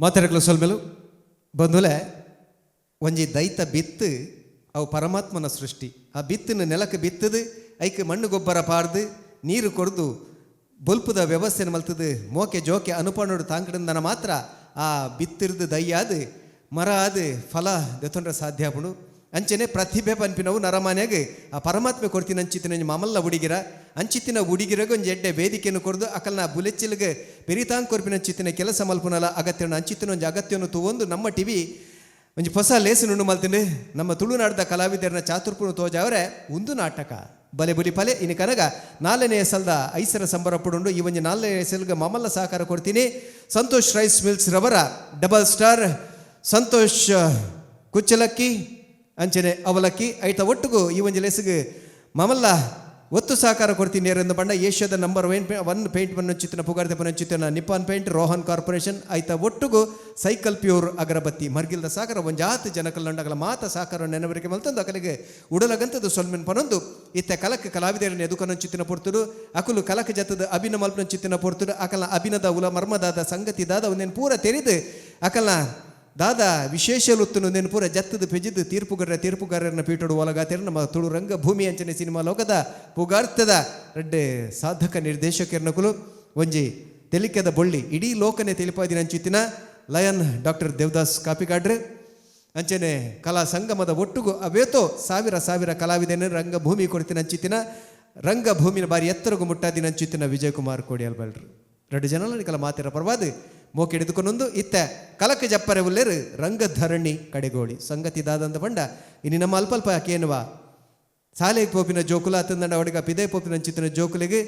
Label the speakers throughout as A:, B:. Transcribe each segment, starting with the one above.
A: ಮಾತೆರೆಗ್ಲ ಸೊಲ್ಮೆಲು. ಬಂಧುಲೆ, ಒಂಜಿ ದೈತ ಬಿತ್ತು ಅವು ಪರಮಾತ್ಮನ ಸೃಷ್ಟಿ. ಆ ಬಿತ್ತನ್ನು ನೆಲಕ್ಕೆ ಬಿತ್ತದು, ಐಕ್ ಮಣ್ಣು ಗೊಬ್ಬರ ಪಾರ್ದು, ನೀರು ಕೊರ್ದು, ಬೊಲ್ಪುದ ವ್ಯವಸ್ಥೆನ ಮಲ್ತದು, ಮೋಕೆ ಜೋಕೆ ಅನುಪಾನೋಡು ತಾಂಕಡಿಂದನ ಮಾತ್ರ ಆ ಬಿತ್ತಿರ್ದು ದೈಯಾದು ಮರ ಆದ್ ಫಲ ದೆತೊಂಡ್ರೆ ಸಾಧ್ಯ ಆಪುಂಡು. ಅಂಚನೆ ಪ್ರತಿಭೆ ಪನ್ಪಿನವು ನರಮಾನ್ಯಾಗ ಆ ಪರಮಾತ್ಮೆ ಕೊರ್ತಿನ ಅಂಚಿತ್ತಿನ ಒಂಜಿ ಮಾಮಲ್ಲ ಉಡಿಗಿರ. ಅಂಚಿತ್ತಿನ ಉಡಿಗಿರಗ್ ಒಂಜಿ ಎಡ್ಡೆ ವೇದಿಕೆಯನ್ನು ಕೊರ್ದು ಅಕಲ್ನ ಬುಲೆಚ್ಚಿಲ್ಗ್ ಪೆರಿತಾಂಗ್ ಕೊರ್ಪಿನ ಅಂಚಿತ್ತಿನ ಕೆಲಸ ಮಲ್ಪುನಲ ಅಗತ್ಯ. ಅಂಚಿತ್ತಿನ ಒಂಜಿ ಅಗತ್ಯವನ್ನು ತೂವೊಂದು ನಮ್ಮ ಟಿವಿ ಒಂಜಿ ಹೊಸ ಲೇಸು ನುಂಡು ಮಲ್ತಿಂಡು. ನಮ್ಮ ತುಳುನಾಡ್ದ ಕಲಾವಿದರನ ಚಾತುರ್ಪುನು ತೋಜಾವರೆ ಉಂದು ನಾಟಕ ಬಲೆ ಬುಲಿ ಪಲೆ ಇನಿ ಕನಗ ನಾಲ್ನೇ ಸಲ್ದ ಐಸರ ಸಂಬರ ಪುಡುಂಡು. ಈ ಒಂಜಿ ನಾಲ್ನೇ ಸೆಲ್ಗೆ ಮಾಮಲ್ಲ ಸಹಕಾರ ಕೊಡ್ತೀನಿ ಸಂತೋಷ್ ರೈಸ್ ಮಿಲ್ಸ್ ರವರ ಡಬಲ್ ಸ್ಟಾರ್ ಸಂತೋಷ್ ಕುಚ್ಚಲಕ್ಕಿ ಅಂಚನೆ ಅವಲಕ್ಕಿ. ಐತ ಒಟ್ಟುಗು ಈ ಒಂಜಿ ಲೇಸಿಗೆ ಮಾಮಲ್ಲ ಒತ್ತು ಸಹಕಾರ ಕೊಡ್ತೀನಿ ಎಂದು ಬಣ್ಣ ಏಷ್ಯಾದ ನಂಬರ್ ಒನ್ ಒನ್ ಪೇಂಟ್ ಪನ್ನೊಂಚಿತ್ತಿನ ಪುಗಾರ್ತೆ ಪನ್ನೊಂಚಿತ್ತಿನ ನಿಪ್ಪಾನ್ ಪೇಂಟ್, ರೋಹನ್ ಕಾರ್ಪೊರೇಷನ್, ಐತ ಒಟ್ಟುಗು ಸೈಕಲ್ ಪ್ಯೂರ್ ಅಗರಬತ್ತಿ ಮರ್ಗಿಲ್ದ ಸಾಗರ. ಒಂಜಾತ್ ಜನಕಲ್ಲಂಡಗಲ ಮಾತ ಸಹಕಾರ ನೆನವರಿಕೆ ಮಲ್ತೊಂದು ಅಕಲಿಗೆ ಉಡಲಗಂತದ್ದು ಸೊಲ್ಮೆನ್ ಪನೊಂದು, ಇತ್ತೆ ಕಲಕ್ ಕಲಾವಿದರನ್ನ ಎದುಕನಂಚಿತ್ತಿನ ಪೊರ್ತುಡು, ಅಕುಲು ಕಲಕ ಜತದ ಅಭಿನ ಮಲ್ಪನಂಚಿತ್ತಿನ ಪೊರ್ತುಡು, ಅಕಲ್ನ ಅಭಿನದ ಉಲ ಮರ್ಮದಾದ ಸಂಗತಿ ದಾದ ಒಂದೇನು ಪೂರ ತೆರಿದು, ಅಕಲ್ನ ದಾದ ವಿಶೇಷ ಲುತ್ತುನು ನೆನ್ ಪೂರ ಜತ್ತದ ಪೆಜಿದ್ ತೀರ್ಪುಗಾರರನ್ನ ಪೀಠೋಡು ಒಲಗಾತಿರ ನಮ್ಮ ತುಳು ರಂಗಭೂಮಿ ಅಂಚನೆ ಸಿನಿಮಾ ಲೋಕದ ಪುಗಾರ್ತದ ರಡ್ಡೆ ಸಾಧಕ ನಿರ್ದೇಶಕರ್ನಕುಲು, ಒಂಜಿ ತೆಲಿಕೆದ ಬೊಳ್ಳಿ, ಇಡೀ ಲೋಕನೆ ತಿಳಿಪಾದಿನ ಅಂಚಿತ್ತಿನ ಲಯನ್ ಡಾಕ್ಟರ್ ದೇವದಾಸ್ ಕಾಪಿಕಾಡ್ರೆ, ಅಂಚನೆ ಕಲಾ ಸಂಗಮದ ಒಟ್ಟುಗು ಅವೇತೋ ಸಾವಿರ ಸಾವಿರ ಕಲಾವಿದನ ರಂಗಭೂಮಿ ಕೊಡ್ತಿನ ಅಂಚಿತ್ತಿನ, ರಂಗಭೂಮಿನ ಬಾರಿ ಎತ್ತರಗು ಮುಟ್ಟಾದಿನ ಅಂಚಿತ್ತಿನ ವಿಜಯಕುಮಾರ್ ಕೋಡಿಯಲ್ ಬಲ್ರು. ಎರಡು ಜನ ಕಲ ಮಾತಿರ ಪರವಾದ ಮೋಕೆ ಹಿಡಿದುಕೊಂಡೊಂದು ಇತ್ತ ಕಲಕ ಜಪ್ಪರೆ ಉಲ್ಲೇರು ರಂಗಧರಣಿ ಕಡೆಗೋಳಿ. ಸಂಗತಿ ದಾದಂದ ಪಂಡ, ಇನಿ ನಮ್ಮ ಅಲ್ಪ ಅಲ್ಪ ಕೇನುವ, ಸಾಲೆಗೆ ಪೋಪಿನ ಜೋಕುಲ ಅತ್ತಂದಂಡ ಅವಡಿಗ ಪಿದೆ ಪೋಪಿನ ಅಂಚಿತ್ತಿನ ಜೋಕುಲಿಗೆ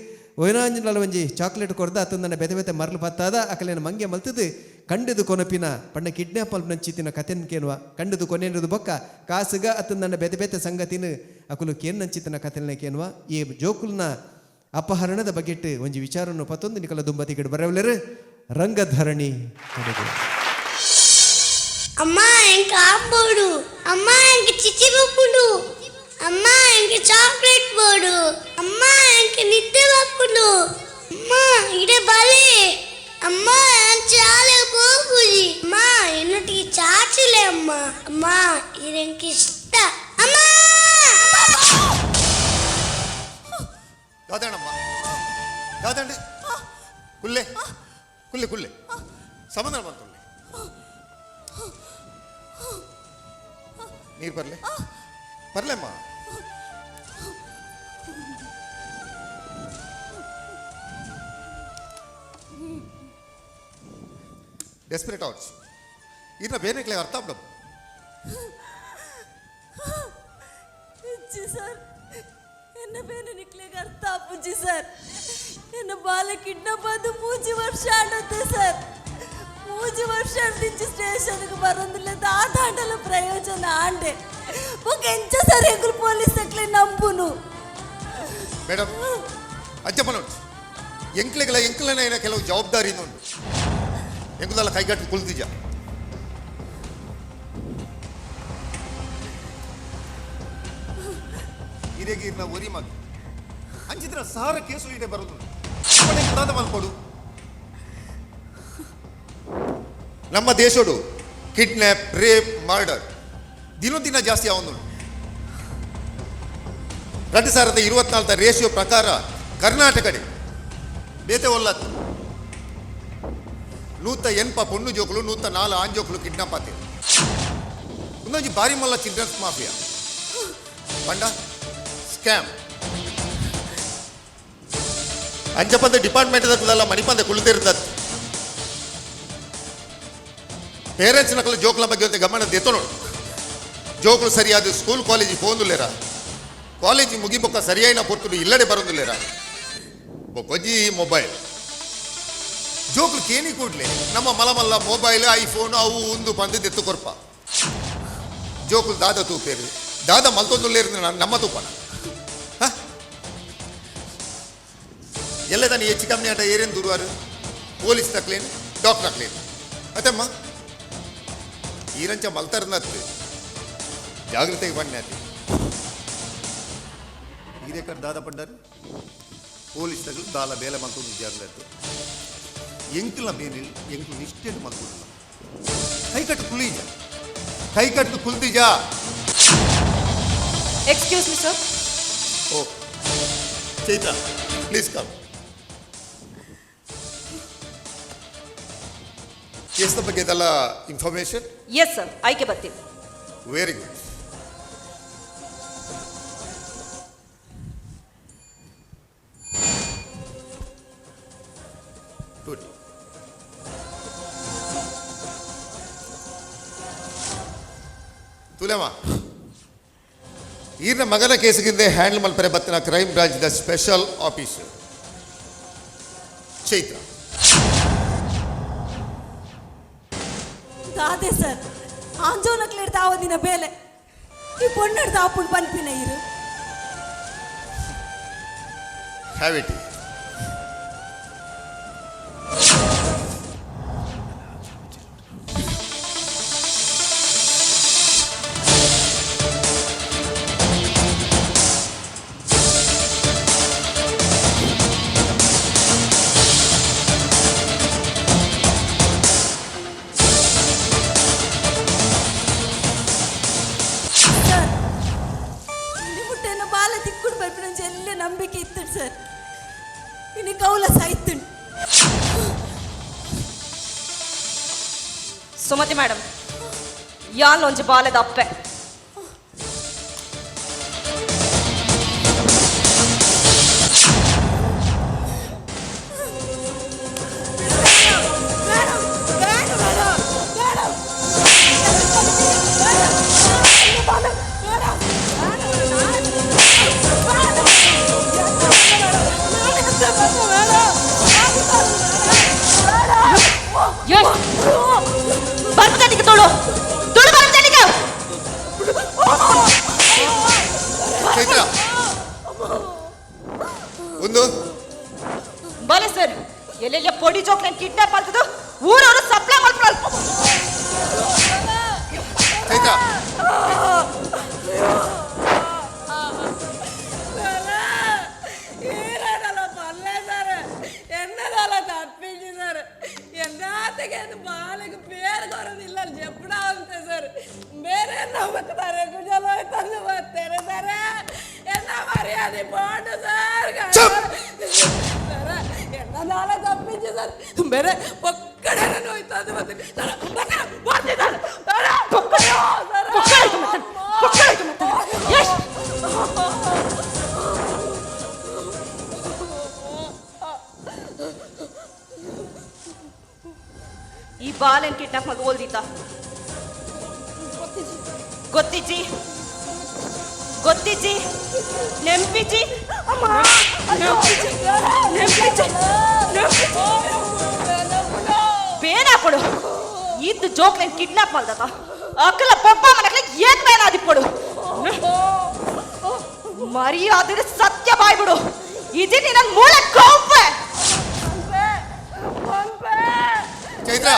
A: ಒಯ್ನಾಂಜಿನಲ ಒಂಜಿ ಚಾಕ್ಲೇಟ್ ಕೊರ್ದ ಅತ್ತಂದಂಡ ಬೆತೆ ಬೆತೆ ಮರಲು ಪತ್ತಾದ ಅಕಲೇನ ಮಂಗೆ ಮಲ್ತದು ಕಂಡದು ಕೊನಪಿನ ಪಂಡ ಕಿಡ್ನಾಪ್ ಮಲ್ಪಿನ ಕತೆನ್ ಕೇನುವ. ಕಂಡದು ಕೊನೆನದು ಬೊಕ್ಕ ಕಾಸುಗ ಅತ್ತಂದಂಡ ಬೆತೆ ಬೆತೆ ಸಂಗತಿನ ಅಕುಲು ಕೇನ್ನಂಚಿತ್ತಿನ ಕತೆನ ಕೇನುವ. ಈ ಜೋಕುಲ್ನ ಅಪಹರಣದ ಬಗೆಟ್ ಒಂಜಿ ವಿಚಾರವನ್ನು ಪತ್ತೊಂದು ನಿಕಲ ದುಂಬತಿಗಡು ಬರವಲೇರು ರಂಗಧರಣಿ ಕಡೆಗೆ.
B: ಅಮ್ಮ, ಎಂಕ್ ಆಂಬೋಡು. ಅಮ್ಮ, ಎಂಕ್ ಚಿಚಿ ಬಪ್ಪುಂಡು. ಅಮ್ಮ, ಎಂಕ್ ಚಾಕ್ಲೇಟ್ ಬೋಡು. ಅಮ್ಮ, ಎಂಕ್ ನಿದ್ದೆ ಬಪ್ಪುಂಡು. ಅಮ್ಮ, ಇಡೆ ಬಲೆ. ಅಮ್ಮ, ಶಾಲೆಗೆ ಹೋಗುದಿ. ಅಮ್ಮ, ಎನ್ನೊಟ್ಟಿಗೆ ಚಾಚಿಲೆ. ಅಮ್ಮ, ಅಮ್ಮ, ಇದು ಎಂಕ್ ಇಷ್ಟ ಅಮ್ಮ.
C: ದಾದಣ್ಣಮ್ಮ, ದಾದಂడి. ಕುಲ್ಲೆ ಕುಲ್ಲೆ ಕುಲ್ಲೆ, ಸಮಾಧಾನ ಮಾಡ್ಕೊಳ್ಳಿ. ನೀರು ಬರಲೆ ಬರಲೆಮ್ಮ. ಡೆಸ್ಪರೇಟ್ ಅವರ್ಸ್ ಇದನ್ನ ಬೇರೆ ಅರ್ಥ ಆಗ್ಬಿಡೋದು.
D: ಇಜ್ಜಿ ಸರ್, ಎನ್ನ ಬೇನೆ ನಿಕ್ಲೆಗ್ ಅರ್ಥ ಆಪುಜಿ ಸರ್. ಎನ್ನ ಬಾಲ ಕಿಡ್ನಾಪ್ ಆದ್ 3 ವರ್ಷ ಆಡತ್ತೆ ಸರ್. 3 ವರ್ಷ ದಿಂಚಿ ಸ್ಟೇಷನ್ಗೆ ಬರೋದಿಲ್ಲ. ದಾದಾಂಡಲ ಪ್ರಯೋಜನ ಆಂಡೆ ಬೊಕ ಎಂಚ ಸರ್ ಎಂಕುಲು ಪೊಲೀಸ್ ಅಕ್ಲೆ ನಂಬುನು?
C: ಮೇಡಮ್, ಅಜ್ಜಪ್ಪ ನೋಡಿ, ಎಂಕ್ಲೆಗಳ ಎಂಕ್ಲನ ಕೆಲವು ಜವಾಬ್ದಾರಿ ಉಂಟು. ಎಂಕುದಲ್ಲ ಕೈಗಟ್ಟು ಕುಲ್ದಿಜ. ಹಿರೇಗೀರ್ನ ಒರಿ ಮಗ ಅಂಚಿದ್ರ ಸಾರ ಕೇಸು ಇದೆ ಬರೋದು ದಾದ ಮಲ್ಕೊಡು. ನಮ್ಮ ದೇಶಡು ಕಿಡ್ನಾಪ್, ರೇಪ್, ಮರ್ಡರ್ ದಿನ ದಿನ ಜಾಸ್ತಿ ಆವೊಂದುಂಡು. 2024 ರೇಷಿಯೋ ಪ್ರಕಾರ ಕರ್ನಾಟಕಡೆ ಬೇತೆ ಒಲ್ಲತ್ತು 180 ಪೊಣ್ಣು ಜೋಕುಲು, 104 ಆಂಜೋಕುಲು ಕಿಡ್ನಾಪ್ ಆತೆ. ಒಂದೊಂಜಿ ಬಾರಿ ಮಲ್ಲ ಚಿಲ್ಡ್ರನ್ಸ್ ಮಾಫಿಯಾ ಪಂಡ ಸ್ಕ್ಯಾಮ್. ಅಂಚಪಂದ ಡಿಪಾರ್ಟ್ಮೆಂಟ್ ದಲ್ಲ ಮಣಿಪಂದ ಕುಳಿತಿರ್ತದೆ. ಪೇರೆಂಟ್ಸ್ ನಕಲು ಜೋಕುಲ ಬಗ್ಗೆ ಒಂದು ಗಮನ ದೆತ್ತೊನು. ಜೋಕುಲು ಸರಿಯಾದ ಸ್ಕೂಲ್ ಕಾಲೇಜಿಗೆ ಪೋಂದುಲ್ಲೇರ? ಕಾಲೇಜ್ ಮುಗಿಬೊಕ್ಕ ಸರಿಯಾಯಿನ ಪೊರ್ತುಡು ಇಲ್ಲಡೆ ಬರೋದಿಲ್ಲೇರ? ಬೊಕ್ಕೊಂಜಿ ಮೊಬೈಲ್. ಜೋಕುಲು ಕೇನಿ ಕೂಡ್ಲೆ ನಮ್ಮ ಮಲ ಮಲ್ಲ ಮೊಬೈಲ್, ಐಫೋನ್ ಅವು ಉಂದು ಪಂದು ದೆತ್ತು ಕೊರ್ಪ. ಜೋಕುಲು ದಾದ ತೂಪೇರು, ದಾದ ಮಲ್ತೊಂದುಲ್ಲೇರು ನಮ್ಮ ತೂಪನ ಹ? ಎಲ್ಲ ತಾನು ಹೆಚ್ಚು ಕಮ್ಮಿ ಆಟ ಏರೇನು ದೂರುವಾರು? Police ತಕ್ಲೇನು, doctor ತಕ್ಲೇನು? ಅತ್ತಮ್ಮ, ಈರಂಚ ಮಲ್ತಾರನತ್ತು ಜಾಗ್ರತೆಗೆ ಬನ್ನಿ. ಅತಿ ಹಿರೇಕರ್ ದಾದ ಪಂಡಾರು ಪೊಲೀಸ್ ತಗಲು ದಾಲ ಬೇಲೆ ಮಲ್ತೊಂದು ಜಾಗ್ರತೆ. ಎಂಕ್ಲ ಮೇಲೆ ಎಂಕ್ಲು ನಿಷ್ಠೆಡ್ ಮಲ್ತೊಂದಿಲ್ಲ. ಕೈಕಟ್ಟು ಕುಲೀಜ, ಕೈಕಟ್ಟು ಕುಲ್ದಿಜಾ.
E: Excuse me sir.
C: Oh Chaitra, please come. ಕೇಸ್ನ ಬಗ್ಗೆ ಇದೆಲ್ಲ ಇನ್ಫಾರ್ಮೇಶನ್?
E: ಎಸ್ ಸರ್, ಆಯ್ಕೆ ಬರ್ತೀವಿ.
C: Very good. Good. ತುಲಮ್ಮ, ಈರ್ನ ಮಗನ ಕೇಸಿಗಿಂದೆ ಹ್ಯಾಂಡಲ್ ಮಲ್ಪರೆ ಬತ್ತಿನ ಕ್ರೈಮ್ ಬ್ರಾಂಚ್ದ ಸ್ಪೆಷಲ್ ಆಫೀಸರ್ ಚೈತ್ರ.
D: ದಾದೆ ಸರ್, ಆಂಜೋನಕ್ಲೇಡ್ ತಾವದಿನ ಬೇಲೆ ಈ ಪೊಣ್ಣಡ್ದ ಆಪುಂಡು ಪನ್ಪಿನ ಇರು.
C: Have it.
D: Sir, ಇನಿ ಮುಟ್ಟೆನ ಬಾಲ ತಿಕ್ಕುಡು ಬರ್ಪಿನ ಎಲ್ಲ ನಂಬಿಕೆ ಇತ್ತು ಸರ್. ಇನಿ ಕೌಲ ಸಾಯ್ತು.
E: ಸುಮತಿ ಮೇಡಮ್, ಯಾನ್ ಒಂಜಿ ಬಾಲೆದ ಅಪ್ಪೆ.
D: ಮೇಡಮ್, ಬೇಡ ಮೇಡಮ್, ಮೇಡಮ್,
E: ಬರ್ಬದಾನಿಗೆ ತೋಳು ತುಳು ಬರ್ಬದಾನಿಗೆ.
C: ಚೈತ್ರ, ಒಂದು
E: ಬಲೆ ಸರ್, ಎಲ್ಲೆಲ್ಲ ಪೊಡಿ ಜೋಕ್ಲನ್ ಕಿಡ್ನಾಪ್ ಮಾಡ್ತದ್ದು ಊರವರು ಸಪ್ಲೈ ಮಾಡ್ಕೊಳ್ಳ.
C: ಚೈತ್ರ,
D: ఎన్నదాల తప్పించి సార్, ఎన్నాతకైనా బాలకు పేరు కొరదిల్ల చెప్పడా అంతే సార్. ಬೇರೆ ನಮ್ಮತ್ತಾರೆ ಗುಜಲ ತಂದು ಬರ್ತಾರೆ ಸರ್. ಎನ್ನ ಮರ್ಯಾದೆ ಪಾಡು ಸರ್.
C: ಚುಪ್!
D: ಸರ್, ಎನ್ನದಾಲ ತಪ್పించి ಸರ್, ಬೇರೆ ಒಕ್ಕಡೆ ಹೋಯ್ತು ಬರ್ತೀನಿ ಸರ್, ಬರ್ತೀನಿ ಸರ್. ಸರ್,
E: ಪೊಕ್ಕಳಾಯ್ತು ಮತ್ತೆ, ಪೊಕ್ಕಳಾಯ್ತು ಮತ್ತೆ. ಎಷ್ಟ್? ಈ ಬಾಲನ್ ಕಿಡ್ನಾಪ್ ಮಾಡಿ ಓಲ್ದಿದ್ದ ಗೊತ್ತಿಜ್ಜಿ, ಗೊತ್ತಿಜ್ಜಿ, ನೆಂಪಿಜ್ಜಿ, ನೆಂಪಿಜ್ಜಿ, ನೆಂಪಿಜ್ಜಿ, ನೆಂಪಿಜ್ಜಿ. ಬೇನಾಪಡು ಇದ್ದು ಜೋಕ್ಲೆನ್ ಕಿಡ್ನಾಪ್ ಮಾಡ್ದತ ಅಕ್ಕಲ ಪೊಪ್ಪ ಮನಕ್ಲೆ ಏಕ್ ಬೇನಾದಿಪ್ಪಡು. ಮರ್ಯಾದೆ ಸತ್ಯ ಬಾಯ್ಬಿಡು, ಇದು ನಿನ್ನ ಮೂಲ ಕೋಪೆ.
C: ಚೈತ್ರ,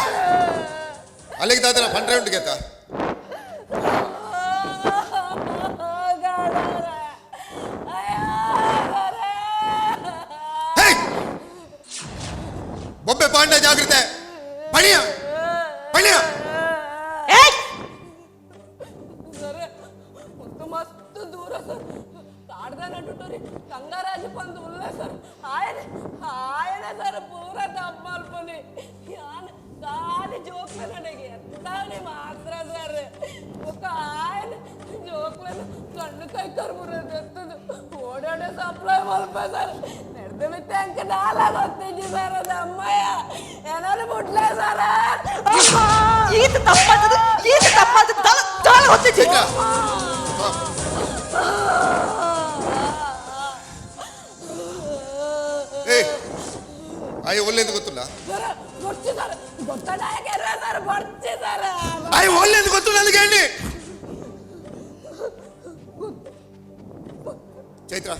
C: ಅಲ್ಲಿಗೆ ದಾದನ ಪಂಡ್ರೆ ಉಂಟು ಗೆತ್ತ. ಹೇ! ಬೊಬ್ಬೆ ಪಾಂಡ, ಜಾಗೃತೆ, ಪಣಿಯ ಪಣಿಯ.
E: ಏಯ್!
D: ಸರ್, ಮತ್ತು ಮಸ್ತ್ ದೂರ ಸರ್. ಕಾಡ್ದ ನಡುಟೋರಿ ಗಂಗಾರಾಜ ಬಂದು ಉಲ್ಲ ಸರ್. ಆಯನೆ ಆಯನೆ ಸರ್, ಪೂರ ತಪ್ಪಲ್ಪನಿ ಯಾನ್ ಖಾಲಿ ಜೋಕ್ಲ ನನಗೆ ಎತ್ತಾನೆ ಮಾತ್ರ ಸರ್. ఒక ఆయన ಜೋಕ್లను ಕಣ್ಣು ಕೈ ಕರ್ಬುರ ಎತ್ತದು ಓಡಾಡೆ ಸಪ್ಲೈ ಮಲ್ಪ ಸರ್. ನಡೆದ ಟ್ಯಾಂಕ್ ನಾಲ ಗೊತ್ತಿದ್ದಿ ಸರ್. ಅದು ಅಮ್ಮಯ್ಯ ಏನಾದ್ರು ಬಿಡ್ಲೇ ಸರ್.
E: ಈತ ತಪ್ಪಾದದು, ಈತ ತಪ್ಪಾದದು, ದಾಲ ದಾಲ ಗೊತ್ತಿಜ್ಜಿ.
C: ಚೈತ್ರ. ಏ, ಆಯ್ ಒಲ್ಲೆಂದು ಗೊತ್ತಿಲ್ಲ?
D: ಸರ್, ಗೊತ್ತಿ ಸರ್, ಗೊತ್ತದಾಗೆ ಸರ್, ಬರ್ತಿ ಸರ್.
C: ಆಯ್ ಒಲ್ಲೆಂದು ಗೊತ್ತಿಲ್ಲ ನನಗೆ ಹೇಳಿ. Chaitra,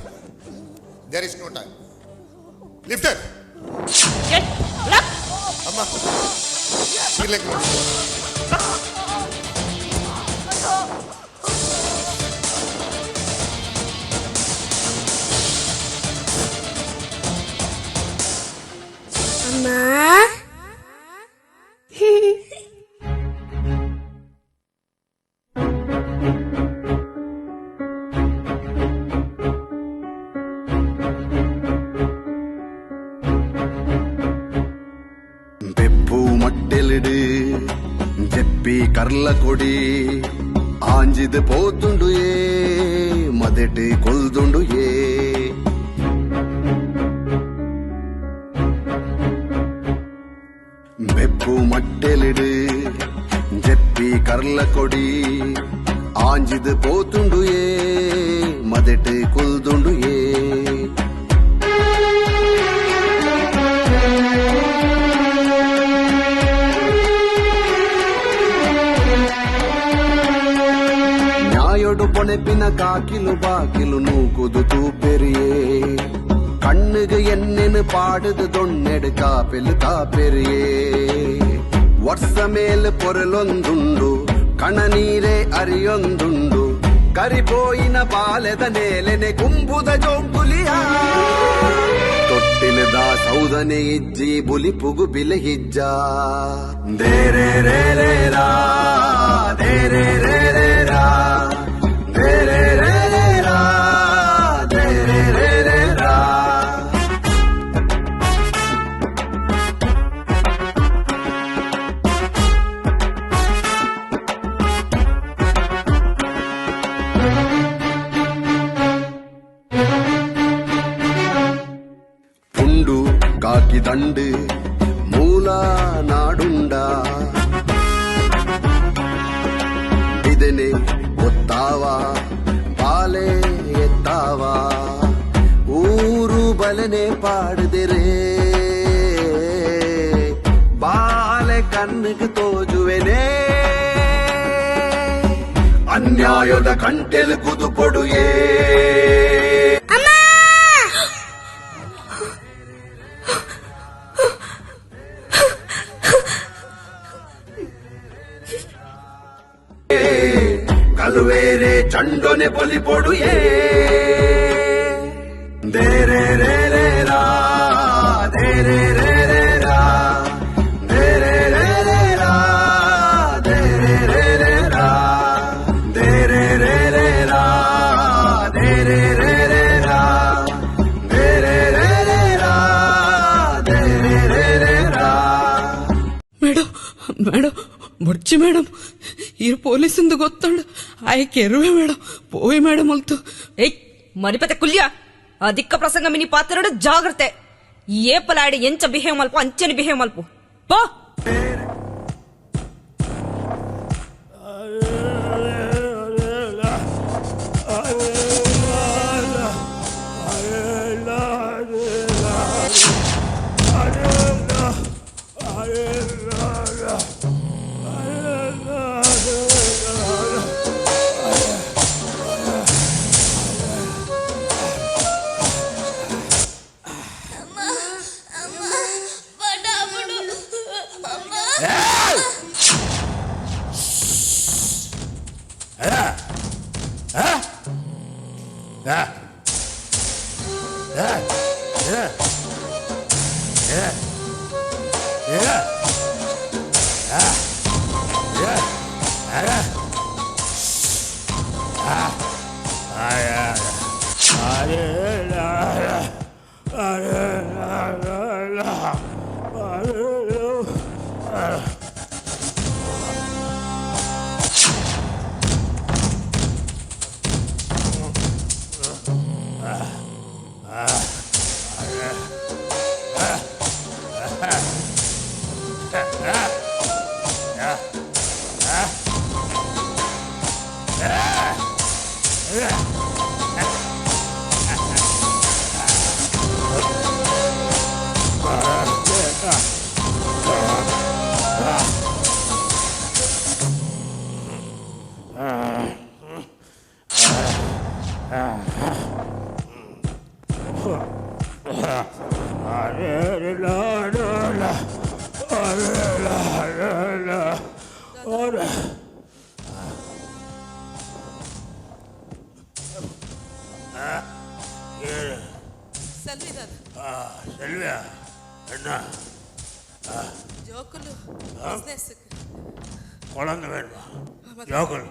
C: there is no time. Lifter.
E: ಏಯ್, ಲಕ್.
C: ಅಮ್ಮ, ಇರ್ಲಿಕ್ಕೆ ನೋಡಿ.
B: ಅಮ್ಮ.
F: ಕರ್ಲ ಕೊಡಿ ಆಂಜಿದ ಪೋತುಂಡು ಏ ಮದೆಟ್ ಕೊಲ್ದುಂಡು ಏ ಬೆಪ್ಪು ಮಟ್ಟೆಲಿಡು ಜೆಪ್ಪಿ ಕರ್ಲ ಕೊಡಿ ಆಂಜಿದ ಪೋತುಂಡು ಏ ಮದೆಟ್ ಕೊಲ್ದುಂಡು ಏ ನ್ಯಾಯೊಡು ಪೊಣೆಪಿನ ಕಾಕಿಲು ಬಾಕಿಲು ನೂಕುದು ತೂಪೆರಿಯೇ ಕಣ್ಣುಗ ಎನ್ನೆನು ಪಾಡುದು ದೊಣ್ಣೆಡು ಕಾಪೆಲು ಕಾಪೆರಿಯೇ ವರ್ಷ ಮೇಲ್ ಪೊರಲೊಂದುಂಡು ಕಣ ನೀರೇ ಅರಿಯೊಂದುಂಡು ಕರಿಪೋಯಿನ ಬಾಲೆದ ನೇಲೆನೆ ಕುಂಬುದ ಜೋಂಕುಲಿಯ ತೊಟ್ಟಿಲದ ಸೌದನೆ ಇಜ್ಜಿ ಬುಲಿ ಪುಗು ಬಿಲೆ ಹಿಜ್ಜ ದೇರೆ ರೇ ರೇ ರಾ ದೇರೆ ರೇ ರೇ ರಾ ದೇರೆ ರೇ ರೇ ರಾ ದೇರೆ ರೇ ರೇ ರಾ. ಪುಂಡು ಕಾಕಿ ದಂಡು ಮೂಲ ನಾಡುಂಡ ಇದನೆ ಒತ್ತಾವ ಬಾಲೆ ಎತ್ತಾವ ಊರು ಬಲನೆ ಪಾಡುದಿರೇ ಬಾಲೆ ಕಣ್ಣಿಗೆ ತೋಜುವೆನೇ ಅನ್ಯಾಯದ ಕಂಟೆಲು ಕುದು ಕೊಡುಯೇ.
B: ಅಮ್ಮ.
F: ಕಲುವೇರೆ ಚಂಡೊನೆ ಬಲಿ ಪೊಡುಯೇ ದೇರೆ ರೇ ರೇ ರಾ ದೇರೆ ರೇ ರೇ ರಾ ದೇರೆ ರೇ ರೇ ರಾ ದೇರೆ ರೇ ರೇ ರಾ ದೇರೆ ರೇ ರೇ ರಾ ದೇರೆ ರೇ ರೇ ರಾ ದೇರೆ ರೇ ರೇ ರಾ ದೇರೆ ರೇ ರೇ ರಾ.
G: ಮೇಡಮ್ ಮೇಡಮ್ ಬೊಡ್ಚಿ ಮೇಡಮ್, ಈರ್ ಪೊಲೀಸಿಂದ ಗೊತ್ತಂಡು ಆಯ್ಕೆ ಎರುವೆ ಮೇಡಮ್, ಪೋಯ್ ಮೇಡಮ್ ಅಲ್ತು.
E: ಏಯ್ ಮರಿಪತೆ ಕುಲ್ಯ, ಅಧಿಕ ಪ್ರಸಂಗ ಮಿನಿ ಪಾತ್ರಡು ಜಾಗ್ರತೆ. ಏಪಲಾಡಿ ಎಂಚ ಬಿಹೇವ್ ಮಲ್ಪ ಅಂಚನೆ ಬಿಹೇವ್ ಮಲ್ಪು ಪೋ.
H: செல்வியா என்ன குழந்தை வேணுமா? ஜோக்கல்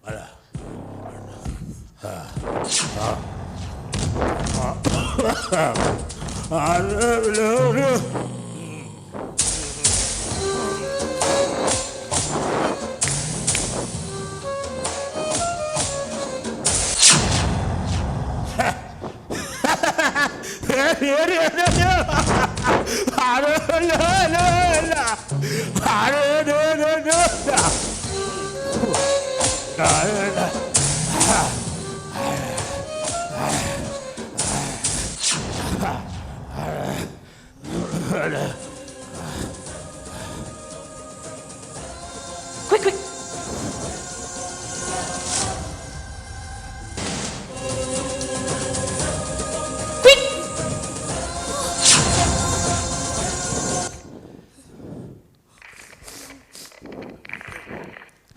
H: அட.
E: Quick quick. Quick.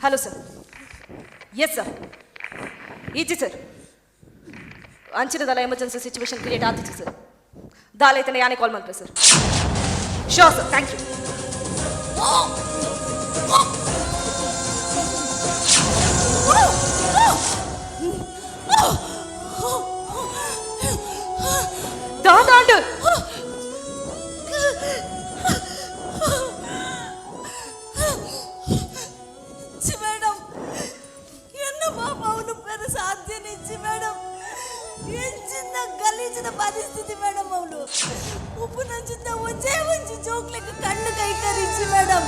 E: Hello sir. Yes sir. ಈಜಿ sir. ಅಂಚಿನದಲ್ಲ emergency situation create ಆತಿತ್ತು sir. ದಾಲೈತನೆ ಯಾನೇ ಕಾಲ್ ಮಾಡ್ರೆ sir. Sure sir, thank you. ದಾದಾಂಡು.
D: ಇಚ್ಚಿ ಮೇಡಮ್, ಎನ್ನ ಪಾಪ ಅವನು ಪೆರ ಸಾಧ್ಯನೇ ಇಚ್ಚಿ ಮೇಡಮ್. ಎಂಚಿನ ಗಲೀಜಿನ ಪರಿಸ್ಥಿತಿ ಮೇಡಮ್ ಅವಳು. ಉಪ್ಪು ನಂಚಿಂದ ಒಂಜೇ ಒಂಜಿ ಜೋಕ್ಲಿಕ್ಕೆ ಕಣ್ಣು ಕೈ ಕರಿಚಿ ಮೇಡಮ್.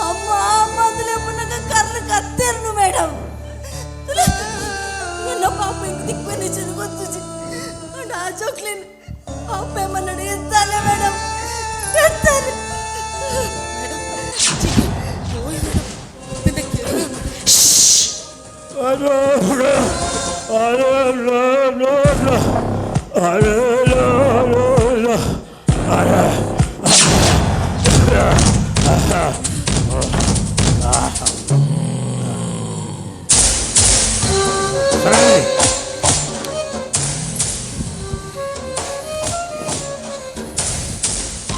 D: ಅಮ್ಮ ಅಮ್ಮ ಅದಲೇ ಪುನಗ ಕರ್ಲು ಕತ್ತೇರ್ನು ಮೇಡಮ್. ಎನ್ನ ಪಾಪ ಇಂಕ ದಿಕ್ಪೆನಿಚ್ಚದು ಗೊತ್ತುಜಿ. ಅಂಡ್ ಆ ಜೋಕ್ಲಿನ್ ಅಪ್ಪೆ ಮನ್ನಡ ಎತ್ತಾಲೆ ಮೇಡಮ್, ಎತ್ತಾಲೆ.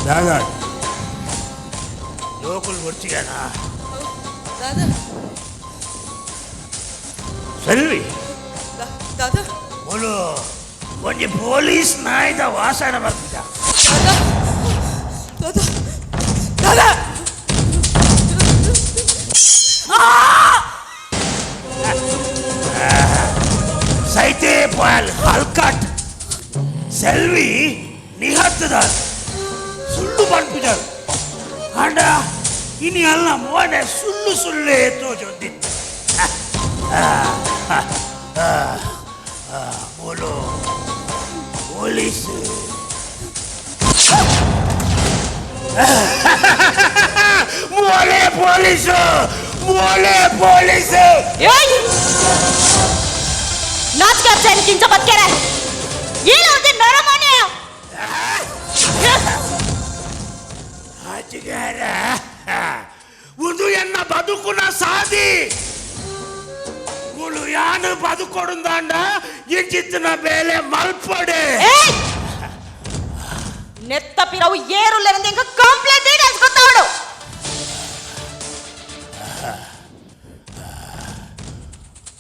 H: ದಾದಾ ಲೋಕಲ್ ಬರ್ತೀಯನಾ?
G: ದಾದಾ.
H: ಸೆಲ್ವಿ.
G: ದಾದಾ.
H: ಓಲು ಒಂಜಿ ಪೊಲೀಸ್ ನಾಯ್ದ ವಾಸನೆ ಬರ್ತಿದ್ದ.
G: ದಾದಾ, ದಾದಾ.
H: ಸೈತೆ ಪಾಲ್ ಹಲ್ಕಟ್ ಸೆಲ್ವಿ ನಿಹತ್ತದ ಸುಳ್ಳು ಪನ್ಪಿದರು. ಅಂಡ ಇನಿ ಅಲ್ಲ ಮೋನೆ ಸುಳ್ಳು ಸುಳ್ಳೇ ತೋಜೊಂದಿತ್ತು. ಓಲೋ ಪೊಲೀಸ್ ಮೋಲೆ ಪೊಲೀಸು ಮೋಲೆ ಪೊಲೀಸು.
E: ಏಯ್, ನಾಚಿಕೆ ಆಗ್ತಾ ಇಲ್ಲ ಕಿಂಚ ಬದುಕ್ಯಾರ ಏನು ಅಂತ ನರಮಾನ್ಯ.
H: ಆಚಿಗಾರ ಒಂದು ಎನ್ನ ಬದುಕುನ ಸಾದಿ ಮುಳು ಯಾನು ಬದುಕೊಡುಂದಾಂಡ ಇಂಚಿತ್ತಿನ ಬೇಲೆ ಮಲ್ಪಡೆ.
E: ಏಯ್, ನೆತ್ತ ಪಿರವು ಏರುಲ್ಲೆರಂದ ಎಂಕ ಕಂಪ್ಲೇಂಟ್ ಗೊತ್ತಾವಡು.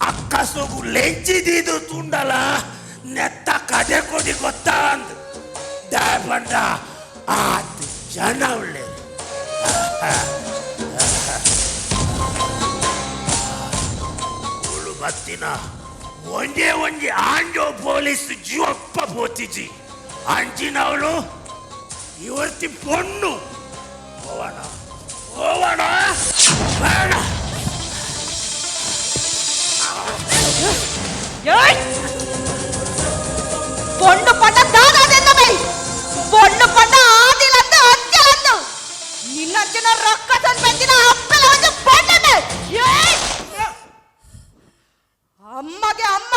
H: ಅಕ್ಕ ಸೊಗು ಲೆಂಚಿದೀದು ತುಂಡಲ ನೆತ್ತ ಕಡೆ ಕೊಡಿ ಗೊತ್ತಾಂದ್ ದಾಯಪಂಡ ಆತ್ ಜನ ಉಳ್ಳೆ ಮುಳು ಬತ್ತಿನ ಒಂಜೇ ಒಂಜಿ ಆಂಜೋ ಪೊಲೀಸ್ ಜೀವಪ್ಪ ಪೋತಿಜಿ ಅಂಚಿನವಳು ಇವರ್ತಿ ಪೊಣ್ಣು ಹೋವಣ ಹೋವಣ ಬೇಡ.
E: ಏಯ್, ಪೊಣ್ಣು ಪಂಡ ದಾದಾದೆಂದ ಬೈ, ಪೊಣ್ಣು ಪಂಡ ಆದಿಲಂತ ಅತ್ಯಲಂತ ನಿನ್ನಂಚಿನ ರೊಕ್ಕ ತಂದು ಅಪ್ಪಲ ಒಂದು ಪೊಣ್ಣೆ. ಏಯ್, ಅಮ್ಮಗೆ ಅಮ್ಮ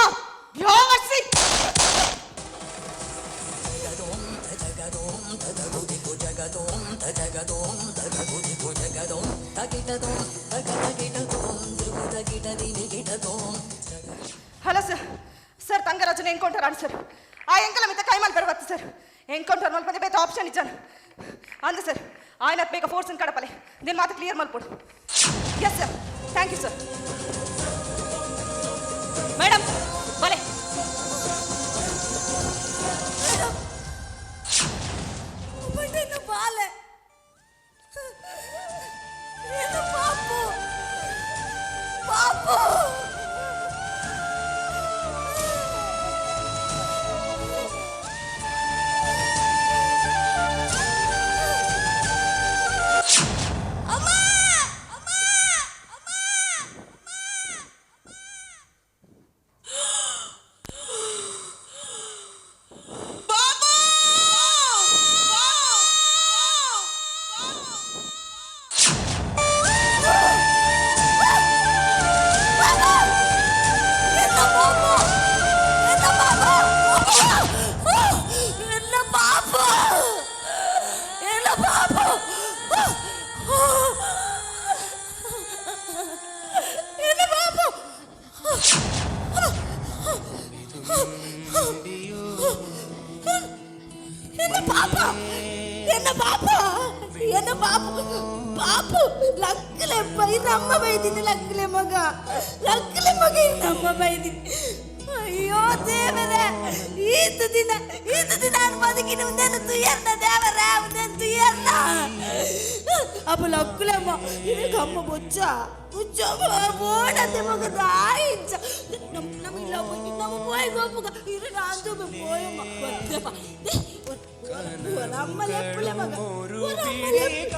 E: ವ್ಯವಸ್ಥಿ. ಹಲೋ ಸರ್, ಸರ್ ತಂಗರಾಜನ ಎನ್ಕೌಂಟರ್ ಆನ್ ಸರ್. ಆ ಎಂಕಲ ಮಿತ್ತ ಕೈಮಾಲ್ ಬರವತ್ತು ಸರ್. ಎನ್ಕೌಂಟರ್ ಮಲ್ಪಂದೆ ಬೇತ ಆಪ್ಷನ್ ಇಜ್ಜಾನ ಅಂದ ಸರ್. ಆಯ್ನತ್ ಬೇಗ ಫೋರ್ಸ್ ಕಡಪಲೆ ನಿನ್ನ ಮಾತು ಕ್ಲಿಯರ್ ಮಲ್ಪೊಡು. Yes sir, thank you sir. Madam ಬಲೆ.
D: ಮೇಡಮ್, ಬಟ್ಟೆನ ಬಾಲೆ ಏನು ಪಾಪು ಪಾಪು. ಎನ್ನ ಪಾಪ ಎನ್ನ ಪಾಪ ಪಾಪು ಲಕ್ಕಲೆ ನಮ್ಮ ಬೈದಿನಿ ಲಕ್ಕಲೆ ಮಗ ಲಕ್ಕಲೆ ಮಗ ನಮ್ಮ ಬೈದಿನಿ. ಅಯ್ಯೋ ದೇವರೇ, ಈತ ದಿನ ಈತ ದಿನ ನಾನು ಬದುಕಿನ ಮುಂದೆ ತುಯ್ಯರ್ನ ದೇವರೇ, ಮುಂದೆ ತುಯ್ಯರ್ನ. ಅಪ್ಪ ಲಕ್ಕುಲಮ್ಮ ಇದಕ್ಕೆ ಅಮ್ಮ ಬೊಚ್ಚ ಬುಚ್ಚ ಬೋಡತೆ ಮಗ ದಾಯಿಂಚ ನಮ್ಮ ನಮ್ಮ ಇಲ್ಲ ನಮ್ಮ ಪೋಯ್ ಗೋಪುಗ ಇದು ನಾನು ಪೋಯಮ್ಮ ಬತ್ತಪ್ಪ ಅಮ್ಮ ಲೆಪ್ಪುಲೆ ಮಗ ಅಮ್ಮ ಲೆಪ್ಪು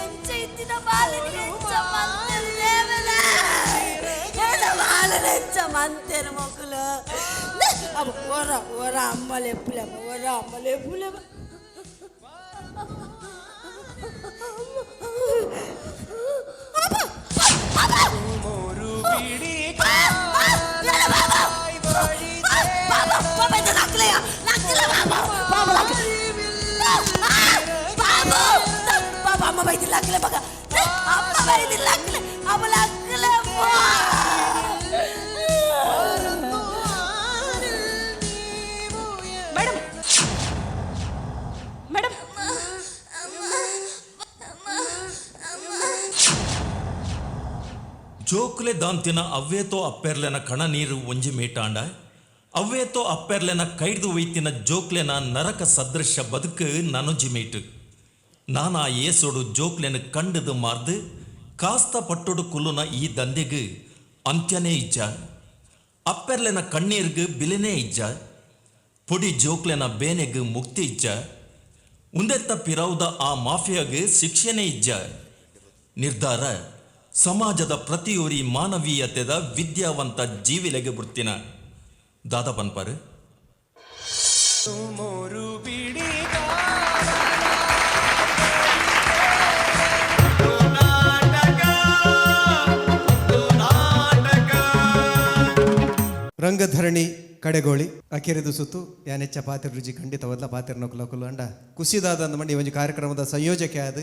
D: ಎಂಚ ಇತ್ತಿನ ಬಾಲನಿ ಎಂಚ ಮಂತೆರು ದೇವರೇ, ಎನ್ನ ಬಾಲನ ಎಂಚ ಮಂತೆರು ಮಕ್ಕಳು. ಅಪ್ಪ ಒರ ಒರ ಅಮ್ಮ ಲೆಪ್ಪುಲೆಮ್ಮ ಒರ ಅಮ್ಮ ಲೆಪ್ಪುಲೆಮ್ಮ.
E: ಮೇಡಮ್ ಮೇಡಮ್
I: ಜೋಕ್ಲೆ ದಾಂತಿನ ಅವ್ವೇತೋ ಅಪ್ಪೆರ್ಲೆನ ಕಣ ನೀರು ಒಂಜಿ ಮೀಟಾಂಡ, ಅವ್ವೇತೋ ಅಪ್ಪೆರ್ಲೆನ ಕೈಡ್ದು ಒಯ್ತಿನ ಜೋಕ್ಲೆನ ನರಕ ಸದೃಶ ಬದುಕು ನನೊಂಜಿ ಮೀಟು. ನಾನಾ ಏಸೋಡು ಜೋಕ್ಲೆನ ಕಂಡದು ಮಾರ್ದು ಕಾಸ್ತ ಪಟ್ಟೊಡು ಕುಲ್ಲುನ ಈ ದಂದೆಗು ಅಂತ್ಯನೇ ಇಜ್ಜ, ಅಪ್ಪೆರ್ಲೆನ ಕಣ್ಣೀರ್ಗು ಬಿಲೆನೇ ಇಜ್ಜ, ಪೊಡಿ ಜೋಕ್ಲೆನ ಬೇನೆಗು ಮುಕ್ತಿ ಇಜ್ಜ, ಉಂದೆತ್ತ ಪಿರೌದ ಆ ಮಾಫಿಯಾಗ ಶಿಕ್ಷೆನೇ ಇಜ್ಜ. ನಿರ್ಧಾರ ಸಮಾಜದ ಪ್ರತಿಯೊರಿ ಮಾನವೀಯತೆದ ವಿದ್ಯಾವಂತ ಜೀವಿಲೆಗೆ ಬುಡ್ತಿನ ದಾದ ಪನ್ಪರು.
A: ರಂಗಧರಣಿ ಕಡೆಗೋಳಿ ಅಕೆರೆದು ಸುತ್ತು ಯಾನೆಚ್ಚ ಪಾತ್ರ ರುಚಿ ಖಂಡಿತವಲ್ಲ ಪಾತ್ರ ನೊಕುಲಕುಲು ಅಂಡ ಕುಸಿದಾದ ಮಂಡಿ ಒಂಜಿ ಕಾರ್ಯಕ್ರಮದ ಸಂಯೋಜಕೆ ಆದ